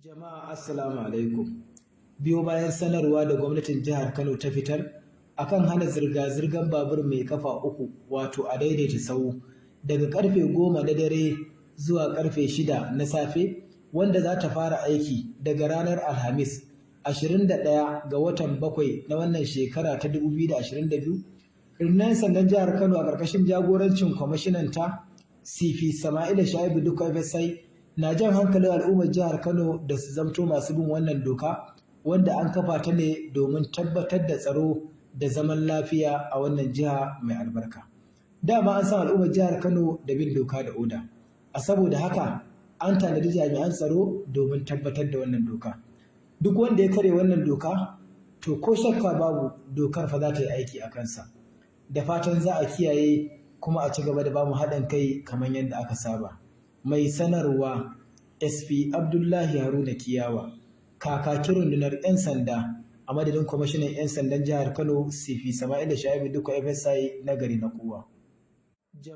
Jama'a, assalamu alaikum. Biyo bayan sanarwa da gwamnatin jihar Kano ta fitar akan hana zirga-zirgar babur mai kafa uku, wato a daidaita sahu, daga karfe 10 na dare zuwa karfe 6 na safe, wanda za ta fara aiki daga ranar Alhamis 21 ga watan 7 na wannan shekara ta 2022. Rundunar sandan jihar Kano a ƙarƙashin jagorancin kwamishinanta CP Sama'ila Shaibu Dikko FSI na jan hankalin al'ummar jihar Kano da su zamto masu bin wannan doka, wanda an kafa ta ne domin tabbatar da tsaro da zaman lafiya a wannan jiha mai albarka. Dama an san al'ummar jihar Kano da bin doka da oda. A saboda haka an tanadi jami'an tsaro domin tabbatar da wannan doka. Duk wanda ya karya wannan doka, to ko shakka babu dokar fa za ta yi aiki a kansa. Da fatan za a kiyaye kuma a ci gaba da bamu haɗin kai kamar yadda aka saba. Mai sanarwa, SP Abdullahi Haruna Kiyawa, kakakin rundunar 'yan sanda a madadin kwamishinan 'yan sandan jihar Kano CP Sama'ila Shaibu Dikko FSI, na gari na kowa.